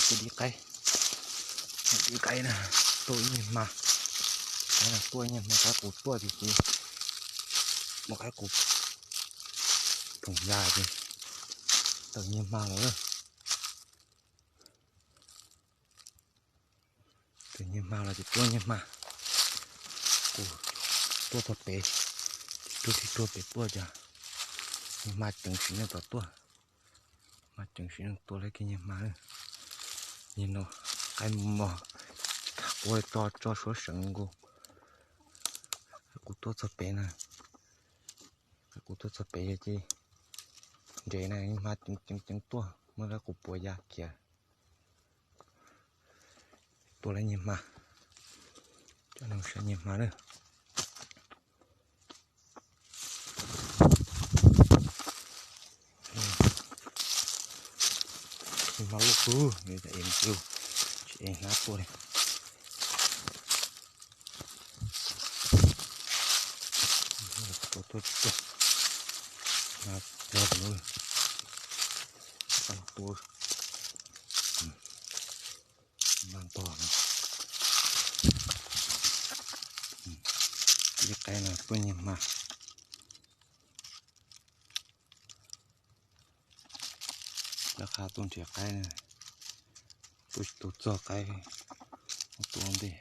Tus dib qaib, dib qaib na, tuaj ib niag hma, tuaj ib niag hma, qaib qus tuaj tiag ces, mus qaib qus phoom ya ces tawm niag hma lawm. Tawm niag hma los ces tuaj niag hma, kuv tuaj txog pem, tuaj tig tuaj pem tuaj ces niag hma ceev sim neej tom tuaj, hma ceev sim neej tua tau kiag niag hma. Niag no qaib mos, tsis kam quav tso, tso suab seev nkaus. Kuv tuaj txog pem na, kuv tuaj txog pem ces nres na, niag hma ceev ceev ceev tuaj muab qaib qus puas ya kiag. Tua lawm niag hma, coj los saib niag hma na. Niag hma loj kawg, es tsis es hnab tuaj li. Tua tuaj tsis tuaj, hnab tuaj lawm, tua, hnab ntog no. Ib qaib no tuaj niag hma. Lawv qha tuaj nrhiav qaib na, tuaj tsis tau txog qaib, tuaj ua ntej.